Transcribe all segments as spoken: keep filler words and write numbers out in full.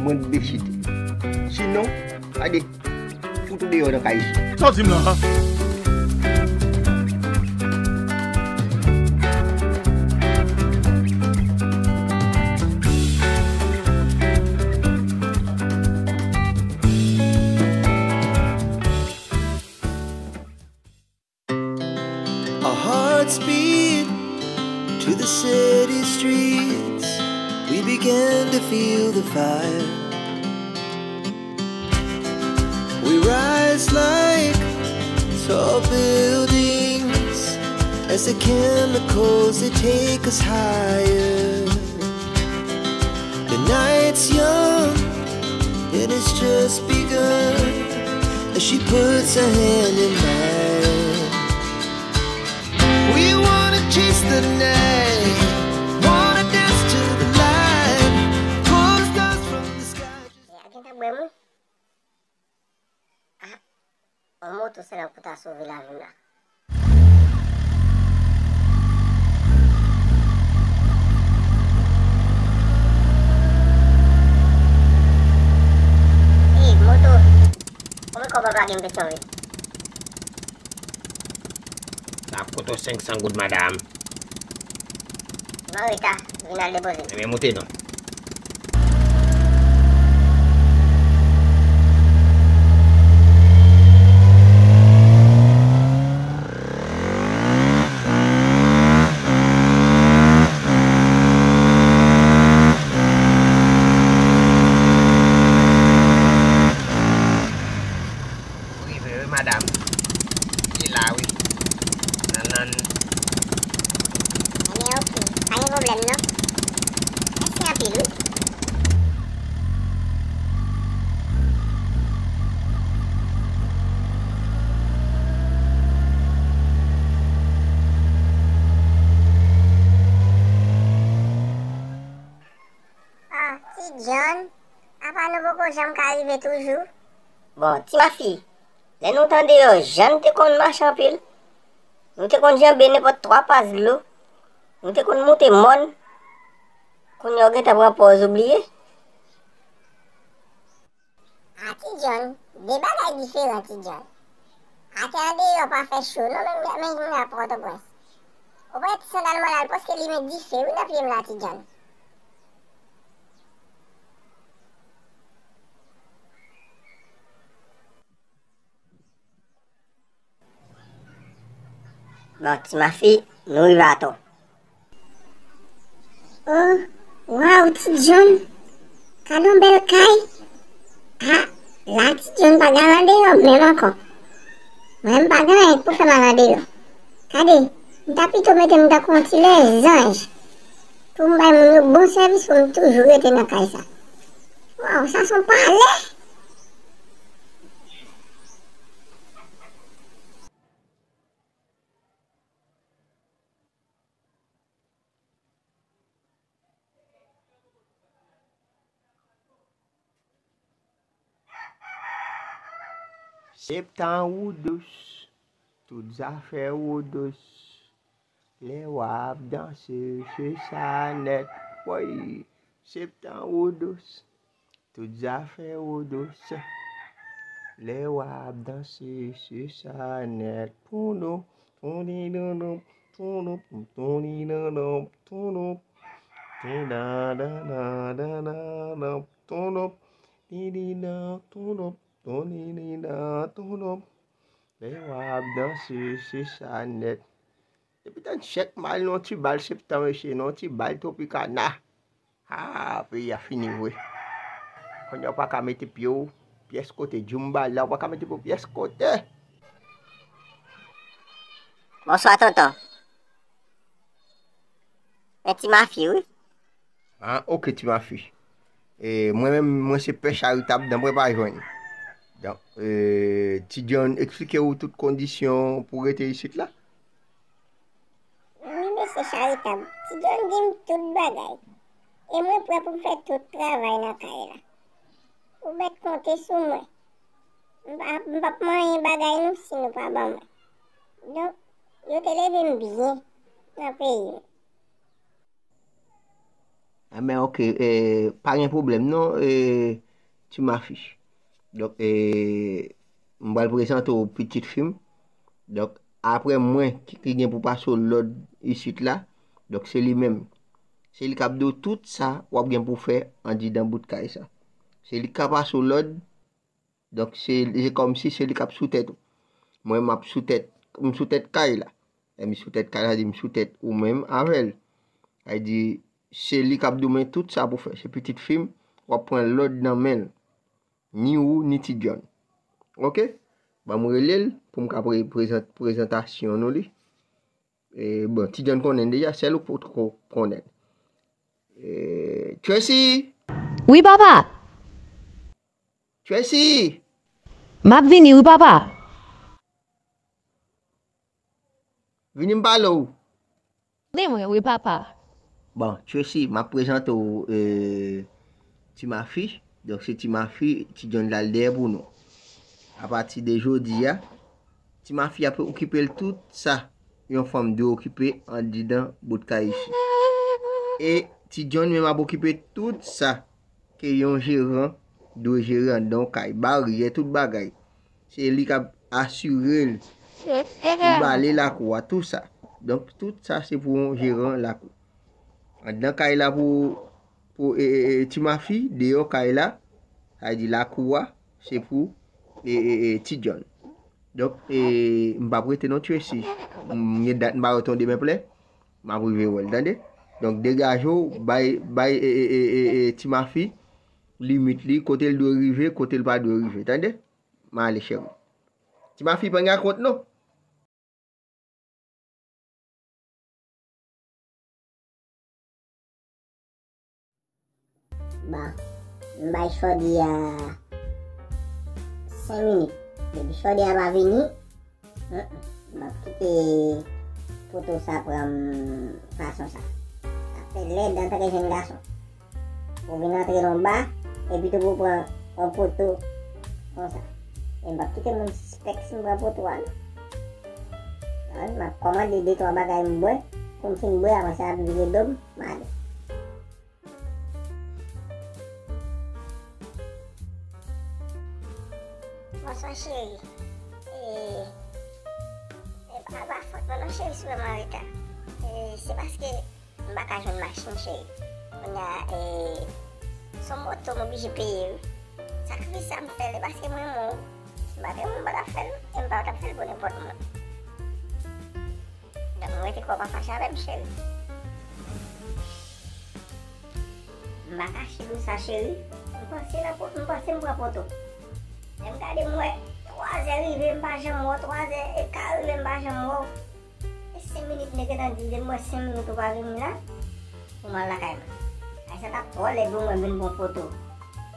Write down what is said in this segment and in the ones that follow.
mwen dwe chite. Sinon, gade, fout ou deyò nan kay isi. Sa w di m la? Our hearts beat to the city streets. We began to feel the fire. We rise like tall buildings as the chemicals, they take us higher. The night's young and it's just begun as she puts her hand in mine. We wanna chase the night, wanna dance to the light, pull the stars from the sky. Gentan bwè m wi. Ah, yon moto sèlman pou ta sove lavi m la. Ey, moto. Konbyen kòb w ap lage m Petyonvil? Sa ap koute w senk san goud, madanm. M an reta, vin al depoze m. Ebyen, moute non. Ou rive wi, madanm. Li la wi. Nan, nan. Ebyen, oke. Pa gen pwoblèm, non. Mèsi anpil, wi. Ah, Ti John, apa nou poko janm ka rive toujou? Bon, Ti Mafi, lè nou t andeyò, jan n te konn mache anpil. Nou te konn janbe nenpòt twa pas dlo. Nou te konn moute mòn. Kounye a w gentan pran pòz ou bliye. A Ti John, de bagay diferan, Ti John. Atè andeyò pa fè cho non, menm jan, menm jan Pòtoprens. Ou pa wè ti sandal mwen la, l prèske limen dife wi nan pye m la, Ti John. Bon, Ti Mafi, nou rive atò. Oh, waw, Ti John. Gad yon bèl kay. Ah, la Ti John pa gen andeyò menm ankò. Mwen, m pa gen anyen pou fè m al andeyò. Gade, m ta pito mete m tankou yon ti lèzanj. Pou m bay moun yo bon sèvis, pou m toujou rete nan kay sa. Waw, sa se yon palè! Septan ou dous, tout zafè ou dous. Lè w ap danse, se sa nèt. Woy, septan ou dous, tout zafè ou dous. Lè w ap danse, se sa nèt. Pounou, touni dounou, tounou, touni dounou, tounou. Ti dan dan dan dan dan dan, tounou. Di di dan, tounou, touni di dan, tounou. Lè w ap danse, se sa nèt. Depi tann chèk mal nan ti bal septan, mesye, nan ti bal Tropicana. Ah, peyi a fini vre. Kounye a w pa ka mete pye w pyès kote. Djoumba la, w pa ka mete pye w pyès kote. Bonswa, tonton. Men Ti Mafi, wi. Ah, ok, Ti Mafi. E, mwen menm, mwen se pè charitab, donk mwen pa jwenn. Donk, e, Ti John eksplike w tout kondisyon pou w rete isit la? Wi, mesye charitab, Ti John di m tout bagay. E mwen prè pou m fè tout travay nan kay la. Ou mèt konte sou mwen. M pa, m p ap manyen bagay nou si nou pa ban mwen. Donk, yo te leve m byen nan peyi m. Enben, oke, eh, pa gen pwoblèm non, eh, Ti Mafi. Donk, eh, m pral prezante w pitit fi m. Donk, apre mwen ki, ki gen pou pase w lòd isit la, donk se li menm. Se li k ap di w tout sa w ap gen pou fè andidan bout kay sa. Se li k ap pase w lòd. Donk, se, se kòmsi se li k ap sou tèt ou. Mwen, m ap sou tèt, m sou tèt kay la. Lè m sou tèt kay la, di m sou tèt ou menm avè l. Sa vle di, se li k ap di w men tout sa pou fè. Se pitit fi m, w ap pran lòd nan men l. Ni ou, ni Ti John. Oke? Ban m rele l pou m ka pre-, prezant-, prezantasyon nou li. E, bon, Ti John konnen deja, sèl ou k potko konnen. E, Tracy! Wi, papa! Tracy! M ap vini, wi, papa. Vini m pale w. Tande mwen, wi, papa. Bon, Tracy, m ap prezante w, eh, Ti Mafi. Donk, se Ti Mafi, Ti John la l dèyè pou nou. Apati de jodi a, Ti Mafi ap okipe l tout sa yon fanm dwe okipe andidan bout kay isit. E Ti John menm ap okipe tout sa ke yon jeran dwe jere anndan yon kay. Baryè, tout bagay. Se li k ap asire l. Li bale lakou a, tou sa. Donk, tout sa se pou yon jeran lakou. Anndan kay la pou, pou, e, e, e, Ti Mafi, deyò kay la, sa vle di lakou a, se pou, e, e, e, Ti John. Donk, e, m p ap rete non Tracy. M gen dat m pa wè w tonbe men plè. M ap rive wè l, tande? Donk, degaje w, bay, bay, e, e, e, e, e, Ti Mafi, limit li, kote l dwe rive, kote l pa dwe rive, tande? M ale, cheri. Ti Mafi, pa gen kont non. Bon, m bay chòdi a senk minit. Depi chòdi a pa vini, mm, m ap kite poto sa pran m fason sa. Sa fè lèd antanke jèn gason. Ou vin antre nan ba, epi tou pou pran yon poto konsa. E m p ap kite moun sispèk si m pran poto a, non. An, m ap kòmande de twa bagay m bwè, pou m fin bwè, apre sa, ap vire do m, m ale. Bonswa, cheri. E, e, pa, pa fòt mwen non, cheri, si w wè m anreta. E, se paske m pa ka jwenn machin, cheri. Kounye a, e, se yon moto m oblije peye, wi. Sakrifis sa m fè l, e paske m renmen w. Si m pa t renmen w, m pa t ap fè l, e m pa t ap fè l pou nenpòt moun. Donk, m rete kwè w pa fache avè m, cheri. M pa kache di w sa, cheri. M panse nan po-, m panse m pran poto. Lè m gade, m wè twazè rive, m pa janm wè w, twazè e ka rive, m pa janm wè w. E senk minit, m te gentan di, depi m wè senk minit ou pa vini la, pou m al lakay mwen. Ay, sa t ap twò lèd pou mwen vin pran poto.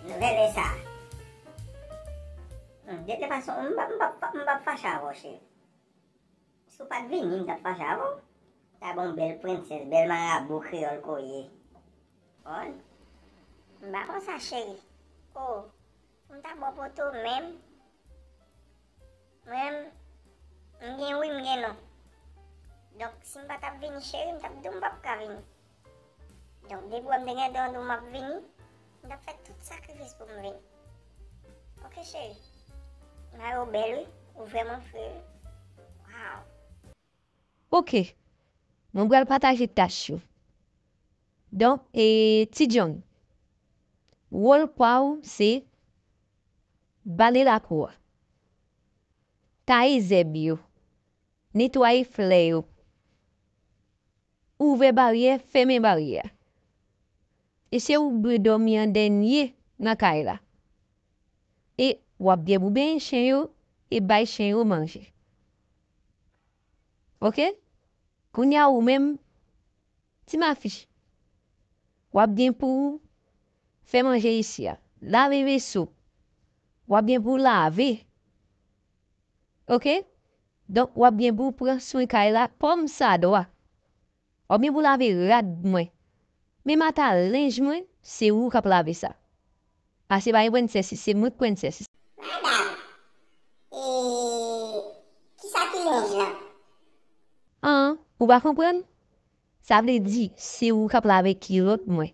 Nan vèlè sa. Hmm, de tout fason, m p ap, m p ap, m p ap fache avè w, cheri. Si w pa t vini, m t ap fache avè w. Sa bon, bèl prensès, bèl marabou kreyòl ke w ye. Bon, m pa konsa, cheri. O, m ta ba w poto, men mwen, m gen wi, m gen non. Donk, si m pa t ap vini, cheri, m t ap di w m p ap ka vini. Donk, depi w wè m te gentan di w m ap vini, m t ap fè tout sakrifis pou m vini. Oke, cheri. Mayo bèl, wi. Ou vrèman fre, wi. Waw. Oke. Mwen pral pataje tach yo. Donk, e, Ti John, wòl pa w se bale lakou a, taye zèb yo, netwaye flè yo, ouvè baryè, fèmen baryè a. E se ou k dwe dòmi an dènye nan kay la. E w ap gen pou benyen chen yo e bay chen yo manje. Oke? Kounye a ou menm, Ti Mafi, w ap gen pou fè manje isi a, lave veso, w ap gen pou lave. Oke? Donk, w ap gen pou pran swen kay la kòmsadwa. W ap gen pou lave rad mwen. Men mata lenj mwen, se ou k ap lave sa. Pase bay prensès, se mwen k prensès. Madanm, e, kisa ki lenj lan? An, ou pa konprann? Sa vle di, se ou k ap lave kilòt mwen.